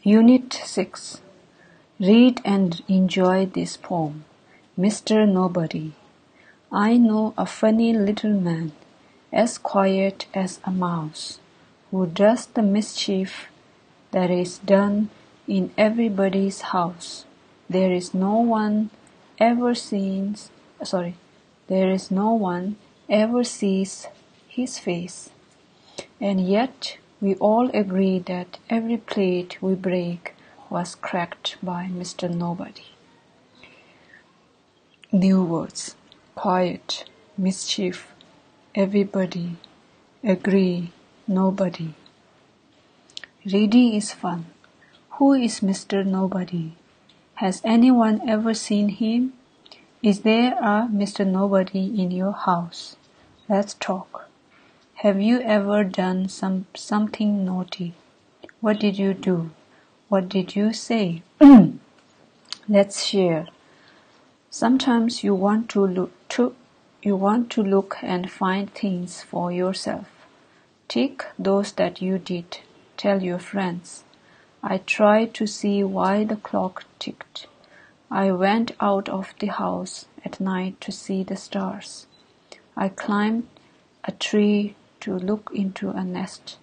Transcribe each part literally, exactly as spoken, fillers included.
Unit six. Read and enjoy this poem. Mister Nobody. I know a funny little man, as quiet as a mouse, who does the mischief that is done in everybody's house. There is no one ever sees, sorry, there is no one ever sees his face. And yet, we all agree that every plate we break was cracked by Mister Nobody. New words: quiet, mischief, everybody, agree, nobody. Reading is fun. Who is Mister Nobody? Has anyone ever seen him? Is there a Mister Nobody in your house? Let's talk. Have you ever done some something naughty? What did you do? What did you say? Let's share. Sometimes you want to look to you want to look and find things for yourself. Tick those that you did. Tell your friends. I tried to see why the clock ticked. I went out of the house at night to see the stars. I climbed a tree to look into a nest.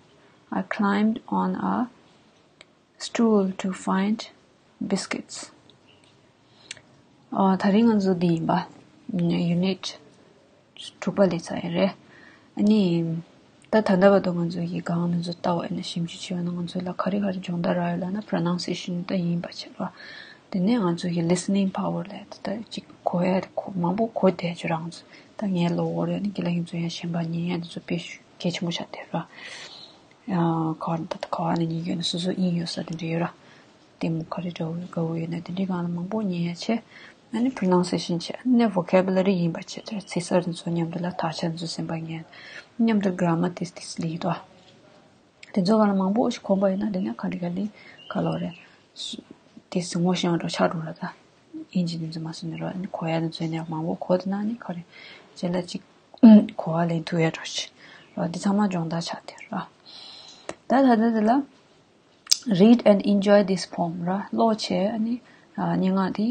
I climbed on a stool to find biscuits. ཨ། ད་རིང་ང་ཚོ་འདི་ཡིན་པ། Unit དྲུག་པ་ལས་ཚར་ཡ་རེད། ཨ་ནི། ད་ད་ལྟ་བར་དུ་ང་ཚོ་ཡི་གེ་ང་ཚོ་ལྟ་བ་ཡིན་ན་ཞིབ་འཇུག་བྱས་པ་ན་ང་ཚོ་ལ་ག་རེ་ག་རེ་སྦྱོང་བརྡར་རག་ཡོད་ལབ་ན་pronunciation ད་ཡིན་པ་བྱས་ར། དེ་ནས་ང་ཚོ་ཡི་listening power ལས་ད་ཅིག་གོ་ཡ་དེ་གོ་མང་པོ་གོ་བསྡད་ཆོག་རང་ཚོ། ད་ངའི་ལོ་འོར་ཡ་ནི་དགེ་ལགས་ཁྱེད་ཚོ་ཡང་གཞན་པ་ཉན་ཡ་དེ་ཚོ་དཔེ་གལ་ཆེན་པོ་ཆགས་བསྡད་ར། ཡང་ག་བ་ད་ག་བ་ནས་ཉན་གྱི་ཡོད་ན་སོ་སོ་དབྱིངས་ཡོད་ས་དེ་འདྲ་ཡོད་ར། ལྟད་མོ་ག་རེ་འདྲ་བོ་དགའ་བོ་ཡོད་ན་དེ་འདྲའི་སྒང་ལ་མང་པོ་ཉན་ཡ་བྱས། ཨ་ནི་pronunciation བྱས། ཨ་ནི་vocabulary ཡིན་པ་བྱས། དེ་ཚིག་གསར་དེ་ཚོ་མཉམ་དུ་ལ་དག་ཆ་དེ་ཚོ་སེམས་པ་ངེས། མཉམ་དུ་grammar དེ་དེ་ལི་དོ། དེ་ཚོ་སྒང་ལ་མང་པོ་ཞིག་གོམས་པ་ཡིན་ན་དེ་ནས་ག་འདྲ་ག་ལི་ག་ལོ་རེད། དེ་ངོ་ཤེས་པ་འདྲ་ཆགས་འགྲོ་ར། ད་དབྱིན་ཇི་དེ་ཚོ་མ་སུ་ནི་ར། ཨ་ནི་གོ་ཡ་དེ་ཚོ་ནས་མང་པོ་གོ་དེ་ན་ནི་ག་རེ་རྗེས་ལ་ཅིག་གོ་བ་ལེན་ཐུབ་ཡ་འགྲོ་ཆེ་ར། དེ་ཚང་མ་སྦྱོང་བརྡར་ཆགས་དེ་ར། ད་ད་ད་དེ་ལ། Read and enjoy this poem. ར་ཀློག་བྱས། ཨ་ནི་ཨ་སྙན་ངག་འདི་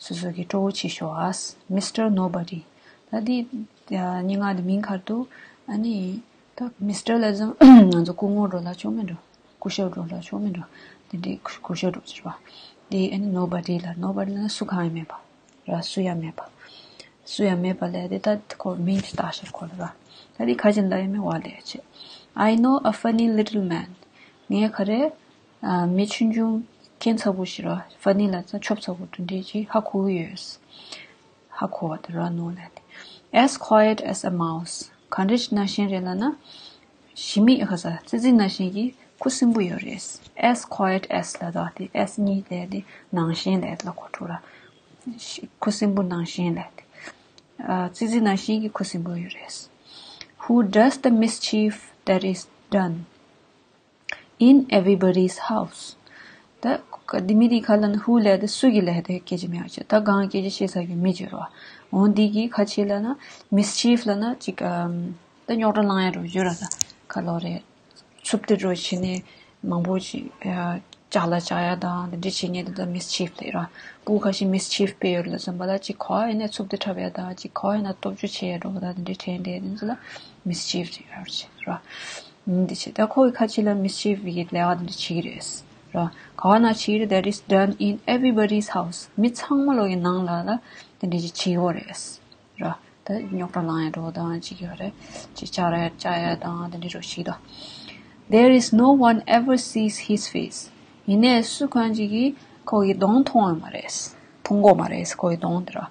སོ་སོ་གི་སྤྲོ་བོ་བྱེད་ཤོག་ཨ། Mister Nobody. ད་འདི་ཨ་སྙན་ངག་འདི་མིང་ག་རེ་འདུག་ཨ་ནི་ད་Mister ལབ་ཙང་ང་ཚོ་སྐུ་ངོ་འདྲ་ལབ་ཆོག་མིན་འགྲོ། སྐུ་ཞབས་འདྲ་ལབ་ཆོག་མིན་འགྲོ། དེ་འདྲའི་སྐུ་ཞབས་འདྲ་ཟེར་བ། འདི་ཨ་ནི་nobody ལ། nobody ལབ་ན་སུ་གང་ཡང་མེད་པ། ར་སུ་ཡང་མེད་པ། སུ་ཡང་མེད་པ་ལས་དེ་ད་ཁོ་མིང་དེ་བཏགས་ཤར་ཁོ་ལ་ར། ད་དེ་ཁ་ཅིག་ལ་ཡང་མེད་བ་ལས་ཆེ། I know a funny little man. ངས་ག་རེ། ཨ། མི་ཆུང་ཆུང་ཁྱད་མཚར་པོ་ཞིག་ར། funny ལབ་ཙང་ཆོབ་ཚ་པོ་དེ་འདྲ་ཅིག་ཧ་གོ་གི་ཡོད། ཧ་གོ་བ་དེ་ར་ནོ་ལས་དེ། As quiet as a mouse. ག་འདྲ་ཞིག་ནང་བཞིན་རེད་ལབ་ན། ཞི་མི་ཁ་ས་ཙི་ཙི་ནང་བཞིན་གྱི་ཁུ་སིམ་པོ་ཡོད་རེད། As quiet as ལབ་དུས་དེ་as གཉིས་ལས་དེ་ནང་བཞིན་ལས་དེ་ལ་གོ་འགྲོ་ར། ཁུ་སིམ་པོ་ནང་བཞིན་ལས་དེ། ཨ། ཙི་ཙི་ནང་བཞིན་གྱི་ཁུ་སིམ་པོ་ཡོད་རེད། Who does the mischief that is done in everybody's house? ད་ག་འདི་མི་དེ་ག་ལབ་ན་who ལབ་དེ་སུ་གིས་ལབ་དེ་སྐད་ཆ་མེད་པ་བྱས། ད་གང་སྐད་ཆ་བཤད་ས་གི་མི་བྱེད་རོ། འོ་འདི་གིས་ག་བྱེད་ལབ་ན། mischief ལབ་ན་ཅིག་ཨམ། ད་རྙོག་དྲ་བསླང་ཡ་རོ་བརྗོད་ར། ད་ག་ལོ་རེད། འཚུབ་སྟེ་འགྲོ་བྱས་ནས་མང་པོ་ཅིག་ཡ་ཅག་ལ་ཅག་ཡ་དང་དེ་འདྲ་བྱེད་མཁན་དེ་ད་mischief ལབ་ར། སྤུ་གུ་ཁ་ཤས་mischief དཔེ་ཡོད་ལ་བསམ་པ་ལ་ཅིག་ག་བ་ཡིན་ན་འཚུབ་སྟེ་འཁྲབ་ཡ་དང་ཅིག་ག་བ་ཡིན་ན་སྟོབས་ཆུ་ཆེ་ཡ་འགྲོ་བ་དང་དེ་འདྲའི་དྲན་དེ་དེ་ཚོ་ལ་mischief ཟེར་ཡ་རེད་ར། འདི་བྱེད་ད་ཁོ་གི་ཁ་ཅིག་ལ་mischief གི་ལས་ཀ་དེ་འདྲ་བྱེད་ཀྱི་རེད་ར། ག་བ་ན་བྱེད་ཀྱི་རེད། That is done in everybody's house. མི་ཚང་མ་ལོ་གི་ནང་ལ་ལ་དེ་འདྲ་ཅིག་བྱེད་ཀྱི་ཡོད་རེད་ར། ད་རྙོག་དྲ་ལངས་ཡ་འགྲོ་དང་ཅིག་ཡོད་རེད། ཅིག་ཅག་ར་ཅག་ཡ་དང་དེ་འདྲ་རོ་ཞིག་དང་། There is no one ever sees his face. ཡིན་ནའི་སུ་གང་ཅིག་གིས་ཁོ་གི་གདོང་མཐོང་ཡ་མ་རེད། མཐོང་གོ་མ་རེད་ཁོ་གི་གདོང་དེ་ར།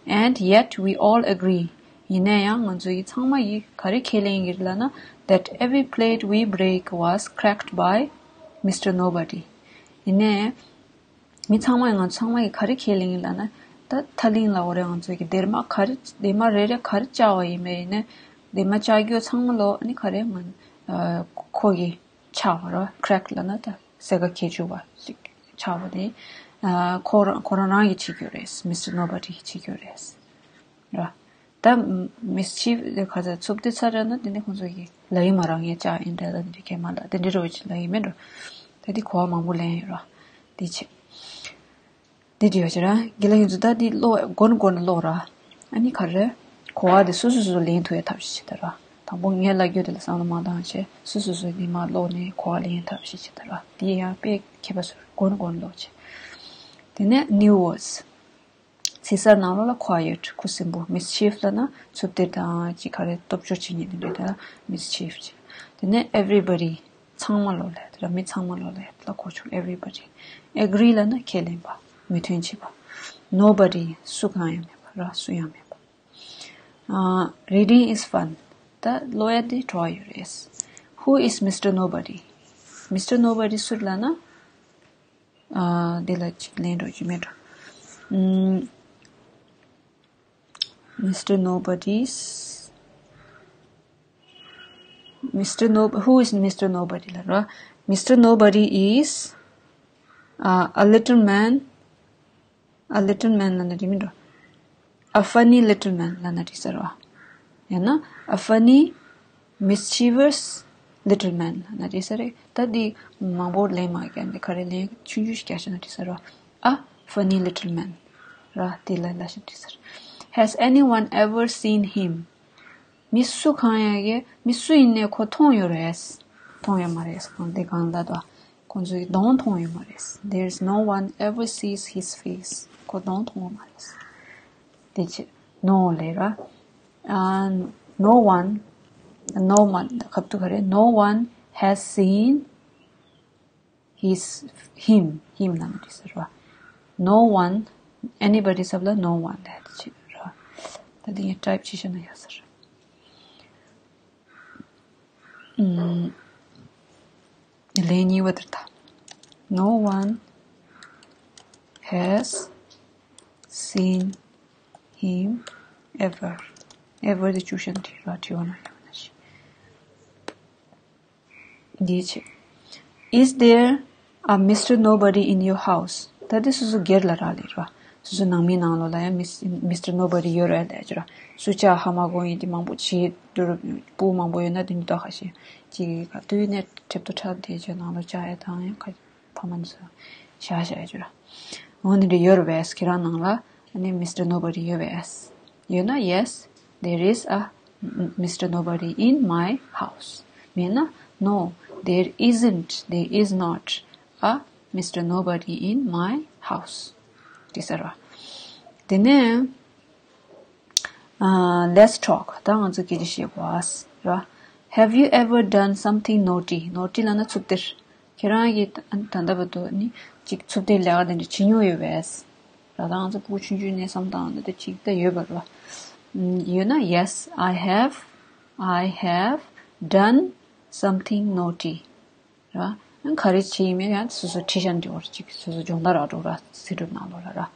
And yet we all agree. ཡིན་ན་ཡང་ང་ཚོ་ཡི་ཚང་མ་ཡི་ག་རེ་ཁས་ལེན་གྱི་རེད་ལབ་ན། That every plate we break was cracked by Mister Nobody. ཡིན་ནའི། མི་ཚང་མས་ང་ཚང་མ་གིས་ག་རེ་ཁས་ལེན་ཡིན་ལབ་ན། ད་ཐ་ལིང་ལ་འོ་རེད། ང་ཚོ་གི་སྡེར་མ་ག་རེ་སྡེར་མ་རེ་རེ་ག་རེ་བཅག་པ་ཡིན་པ་ཡིན་ན། སྡེར་མ་བཅག་རྒྱུ་ཚང་མ་ལོ་ཨ་ནི་ག་རེ་ང་ཨ་ཁོ་གི་ཆག་པ་ར། crack ལབ་ན་ད་སེ་ག་གས་ཆུ་བ་ཞིག་ཆག་པ་དེ་ཨ་ཁོ་རང་ཁོ་རང་རང་གིས་བྱེད་རྒྱུ་རེད། Mister Nobody གིས་བྱེད་རྒྱུ་རེད་ར། ད་mischief དེ་ག་ཚ་འཚུབ་སྟེ་ཚ་ར་ན་དེ་ནི་ཁོང་ཚོ་གི་ལ་ཡི་མ་རང་ངས་བཅག་ཡིན་འདྲ་ད་དེ་འདྲ་ཁས་མ་ལ་དེ་འདྲ་རོ་ཅིག་ལ་ཡི་མེད་འགྲོ། ད་འདི་གོ་བ་མང་པོ་ལེན་ཡོད་ར། འདི་བྱེད། འདི་འདྲ་ཡོད་ཅེ་ར། དགེ་ལགས་ཡོངས་རྫོགས་ད་འདི་ཀློག་མགོ་ནས་མགོ་ནས་ཀློག་ར། ཨ་ནི་ག་རེ། གོ་བ་འདི་སོ་སོ་སོ་སོ་ལེན་ཐུབ་ཡ་ཐབས་ཤིག་བྱེད་ད་ར། དང་པོ་ངས་ལབ་རྒྱུ་དེ་ལ་བསམ་བློ་མ་བཏང་བྱས་སོ་སོ་སོ་འདི་མར་ཀློག་ནས་གོ་བ་ལེན་ཐབས་ཤིག་བྱེད་ད་ར། འདི་ཡང་དཔེ་མཁས་པ་ཚོར་མགོ་ནས་མགོ་ནས་ཀློག་བྱེད། དེ་ནས་new words། ཚེ་གསར་ནང་ལོགས་ལ་quiet ཁུ་སིམ་པོ། mischief ལབ་ན་ཚུབ་སྟེ་དང་ཅིག་ག་རེ་སྟོབས་འབྱོར་བྱེད་མཁན་དེ་འདྲ་དེ་ལ་mischief བྱེད། དེ་ནས་everybody ཚང་མ་ལོ་ལབ་དེ་ལ་མི་ཚང་མ་ལོ་ལབ་དེ་ལ་གོ་ཆོད། everybody agree ལབ་ན་ཁས་ལེན་པ་མོས་མཐུན་བྱེད་པ། nobody སུ་གང་ཡང་མེད་པ་ར་སུ་ཡང་མེད་པ། ཨ། reading is fun ད་ཀློག་ཡ་དེ་སྤྲོ་བ་ཡོད་རེད། who is Mister Nobody Mister Nobody སུ་ལབ་ན། ཨ། འདི་ལ་གཅིག་ལེན་འགྲོ་རྒྱུ་མེད་འགྲོ། ཨུམ། Mister Nobody's Mister No Who is Mister Nobody ལབ་ར། Mister Nobody is uh, a little man. A little man ལབ་ན་འགྲིག་མི་འགྲོ། A funny little man ལབ་ན་འགྲིག་ས་རེད་བ། ཡང་ན་a funny mischievous little man ལབ་ན་འགྲིག་ས་རེད། ད་འདི་མང་པོ་ལེན་མ་རྒྱག་འདི་ག་རེ་ལེན་ཆུང་ཆུང་ཞིག་རྒྱག་ཤེས་ན་འགྲིག་ས་རེད་བ། A funny little man ར། དེ་ལ་ལབ་ཤེས་འགྲིག་ས་རེད། Has anyone ever seen him? མི་སུ་གང་ཡང་གིས་མི་སུ་ཡིན་ནའི་ཁོ་མཐོང་ཡོད་རེད། མཐོང་ཡོད་མ་རེད། གང་དེ་གང་ལ་དོ། ཁོང་ཚོའི་གདོང་མཐོང་ཡོད་མ་རེད། There's no one ever sees his face. ཁོ་གདོང་མཐོང་ཡོད་མ་རེད། དེ་ཆེ། No ལས་ར། ཨ། No one. No one. ཁབ་ཏུ་ག་རེ། No one has seen his, him, him ལབ་ན་འགྲིག་ས་རེད་བ། No one, anybody ཟེར་བ་ལ་no one ལབ་ཡ་དེ་ཆེ་རེད་བ། ད་དེ་ངས་ཊའིབ་བྱས་བཞག་ན་ཡག་ས་རེད། ཨུམ། ལན་གཉིས་པ་དེར་ད། No one has seen him ever. Ever དེ་བཅུག་བཞག་ན་འགྲིག་རེད་བ། དྲི་བ་ནང་ཡོད་ན་ཞིག་འདིའི་ཆེད། Is there a Mister Nobody in your house? ད་དེ་སོ་སོ་སྒེར་ལ་རག་ལས་ར། སོ་སོ་ནང་མིའི་ནང་ལོགས་ལ་ཡང་Miss- Mister Nobody ཡོད་རེད་ལབ་ཀྱི་ར། སུ་ཅག་ཧ་མ་གོ་ཡིན་དེ་མང་པོ་བྱེད་འདུག་སྤུ་མང་པོ་ཡོད་ན་དེ་ཉིད་ཏོག་ཁ་ཤས་ཅིག་ག་དུས་ནས་ཁྲེབ་ཏོ་ཁྲབ་དེ་བྱས་ནང་ལོགས་བཅག་ཡ་དང་ཡང་ཁ་ཕ་མ་ཚོ་བཞག་བཞག་ཡ་ཅིག་ར། འོ་འདི་འདྲ་ཡོད་རེད་པས། ཁྱེད་རང་ནང་ལ་ཨ་ནི་Mister Nobody ཡོད་པས། ཡོད་ན་yes, there is a Mister Nobody in my house. མེད་ན་no, there isn't, there is not a Mister Nobody in my house. དེ་ཟེར་བ། དེ་ནས་ཨ། Let's talk. ད་ང་ཚོ་སྐད་ཆ་བཤད་དགོས་ར། Have you ever done something naughty? Naughty ལབ་ན་ཚུབ་སྟེར། ཁྱེད་རང་གིས་ད་ད་ལྟ་བར་དུ་ནི་ཅིག་ཚུབ་སྟེ་ལས་ཀ་དེ་འདྲ་བྱེད་མྱོང་ཡོད་པས། ར། ད་ང་ཚོ་ཕྲུ་གུ་ཆུང་ཆུང་ནས་བསམ་སྟངས་འདི་ད་ཅིག་ད་ཡོད་པ་རེད་བ། ཡོད་ན་yes, I have, I have done something naughty ར། ག་རེ་བྱེད་ཡིན་མིན་ཡང་སོ་སོ་བྲིས་བཞག་འདི་བར་ཅིག་སོ་སོ་སྦྱོང་བརྡར་རག་འགྲོ་ར། ཚིག་གྲུབ་ནང་ལོགས་ལ་ར།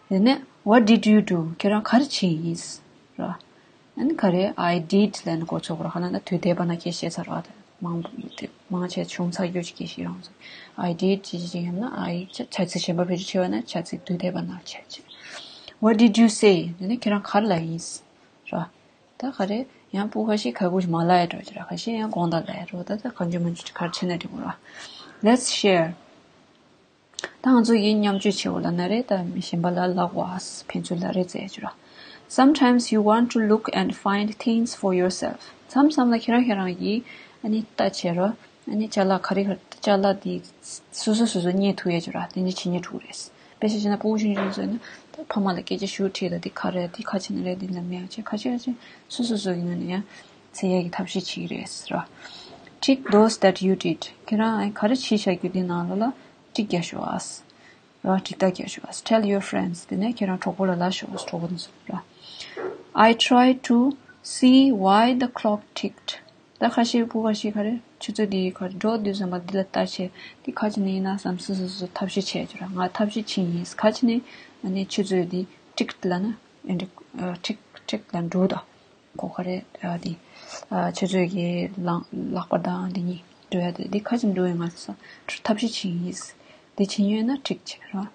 དེ་ནས་what did you do? ཁྱེད་རང་ག་རེ་བྱས་ཡིན་ར། ཨ་ནི་ག་རེ། I did ལབ་ན་གོ་ཆོག་ར། ཁ་ན་ན་དུས་འདས་པ་ན་སྐད་བཤད་ཚར་བ་དེ་མང་པོ་དེ་མང་ཆེ་བྱུང་ཚར་རྒྱུ་ཅིག་སྐད་བཤད་རང་ཚོ། I did ཅི་ཅི་ཅི་ཡིན་ན་I བྱ་བྱ་ཚིག་གཞན་པ་བེད་སྤྱོད་བྱས་པ་ན་བྱ་ཚིག་དུས་འདས་པ་ན་བྱས་ཅིག What did you say? དེ་ནས་ཁྱེད་རང་ག་རེ་ལབ་ཡིན་ར། ད་ག་རེ་ཡང་སྤུ་ཁ་ཤས་ཁ་ཁུ་མ་ལབ་ཡ་འགྲོ་ཅི་ར། ཁ་ཤས་ཡང་དགོངས་དག་ལབ་ཡ་འགྲོ། ད་ད་གང་བྱུང་མང་བྱུང་ག་རེ་བྱས་ན་འགྲིག་གོ་ར། Let's share. ད་ང་ཚོ་ཡིན་མཉམ་སྤྱོད་བྱེད་འོ་ལབ་ན་རེད། ད་མི་གཞན་པ་ལ་ལབ་དགོས་ཨ། ཕན་ཚུན་ལ་རེ་རྩེ་ཅི་ར། Sometimes you want to look and find things for yourself. མཚམས་མཚམས་ལ་ཁྱེད་རང་ཁྱེད་རང་གིས་ཨ་ནི་ལྟ་བྱེད་རོ། ཨ་ནི་ཅ་ལག་ག་རེ་ག་ཅ་ལག་དེ་སོ་སོ་སོ་སོ་རྙེད་ཐུབ་ཡ་ཅི་ར། དེ་འདྲ་བྱེད་ཉེན་འཁྲུག་རེད། དཔེ་ཆ་བྱས་ན་ཕྲུ་གུ་ཆུང་ཆུང་ཚོ་ཡིན་ན་ད་ཕ་མ་ལ་སྐད་ཆ་ཞུ་ཁྲིད་ལ་འདི་ག་རེད། འདི་ག་བྱས་ན་རེད། འདི་ལ་མེད་ཡ་བྱས་ག་བྱས་ག་བྱས་སོ་སོ་སོ་ཡིན་ན་ནི་ཡ་འཚོལ་ཡ་གི་ཐབས་ཤེས་བྱེད་ཀྱི་རེད་ར། Tick those that you did. ཁྱེད་རང་ག་རེ་བྱས་བཞག་རྒྱུ་འདི་ནང་ལོགས་ལ་ཊིག་རྒྱག་ཤོག་ཨ། ར་ཊིག་ཏག་རྒྱག་ཤོག་ཨ། Tell your friends. དེ་ནས་ཁྱེད་རང་གྲོགས་པོ་ལ་ལབ་ཤོག་གྲོགས་པོ་དེ་ཚོ་ར། I tried to see why the clock ticked. ད་ཁ་ཤས་སྤུ་ཁ་ཤས་ག་རེ་ཆུ་ཚོད་འདི་ག་རེ་འགྲོ་དུས་ཙམ་པ་འདི་ལ་ལྟ་བྱས་འདི་ག་བྱས་ནས་ཡིན་ན་བསམ་སོ་སོ་སོ་ཐབས་ཤེས་བྱས་ཀྱི་ར། ང་ཐབས་ཤེས་བྱས་ཡིན། ག་བྱས་ནས་ཨ་ནི་ཆུ་ཚོད་འདི་ཊིག་ལབ་ན་ཨེ་འདྲ་ཊིག་ཊིག་ལ་འགྲོ་ད། གོ་ག་རེ་ཨ་འདི་ཨ་ཆུ་ཚོད་ཀྱི་ལང་ལྷག་པ་དང་འདི་གཉིས་འགྲོ་ཡ་དེ་འདི་ག་བྱས་འགྲོ་ཡིན་ང་ས་ཐབས་ཤེས་བྱས་ཡིན། འདི་བྱས་ཡོད་ན་ཊིག་བྱས་ར།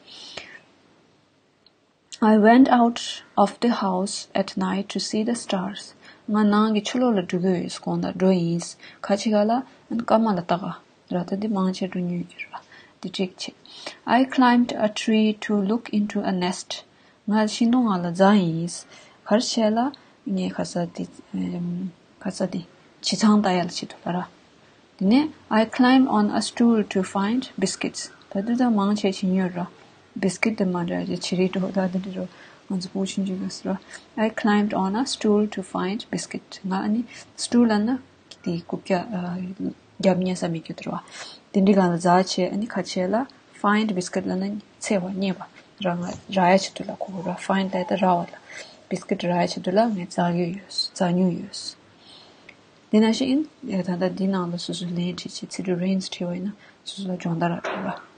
I went out of the house at night to see the stars. ང་ནང་གི་ཕྱི་ལོགས་ལ་འགྲོ་གི་ཡོད། དགོང་དག་འགྲོ་ཡིན། ག་ཅི་ག་ལ་སྐར་མ་ལ་ལྟ་ག་ར། ད་འདི་མང་ཆེ་འགྲོ་མྱོང་གི་ར། འདི་འགྲིག་ཆེ། I climbed a tree to look into a nest. ང་ཤིང་སྡོང་ནང་ལ་འཛེགས་ཡིན། ག་རེ་བྱས་ལ། ངས་ག་ས་འདི། ཨེམ། ག་ས་འདི། བྱི་ཚང་ལྟ་ཡ་ལ་བྱེད་འདུག་ལ་ར། དེ་ནས། I climbed on a stool to find biscuits. ད་དུས་ད་མང་ཆེ་བྱེད་མྱོང་ར། བི་སི་ཀིཊ་དེ་མ་འདྲ་ཡ་བྱི་རིལ་འགྲོ་ད་འདི་འདྲ་རོ། ང་ཚོ་ཕྲུ་གུ་ཆུང་ཆུང་གི་སི་ར། I climbed on a stool to find biscuit. ང་ཨ་ནི་སི་ཊུལ་ལ་ན་དེ་རྐུབ་བཀྱག་རྒྱབ་ཉལ་ས་མེད་རྒྱུ་དེ་ར་བ། དེ་འདྲའི་སྒང་ལ་འཛེགས་བྱས། ཨ་ནི་ག་བྱས་ལ། Find biscuit ལ་ན་འཚོལ་བ་རྙེད་པ། ར། ང་རག་ཡ་ཆེད་དུ་ལ་གོ་ར། Find ལ་ད་རག་པ་ལ། བི་སི་ཀིཊ་རག་ཡ་ཆེད་དུ་ལ་ངས་འཛེགས་ཡོད་ཡོད། འཛེགས་མྱོང་ཡོད། དེ་ནང་བཞིན་ད་ལྟ་འདི་ནང་ལ་སོ་སོ་ལན་བྲིས་བྱས། ཚིག་འབྲུ་རེན་ཇི་བྲིས་པ་ཡིན་ན་སོ་སོ་ལ་སྦྱོང་བརྡར་རག་འགྲོ་ར།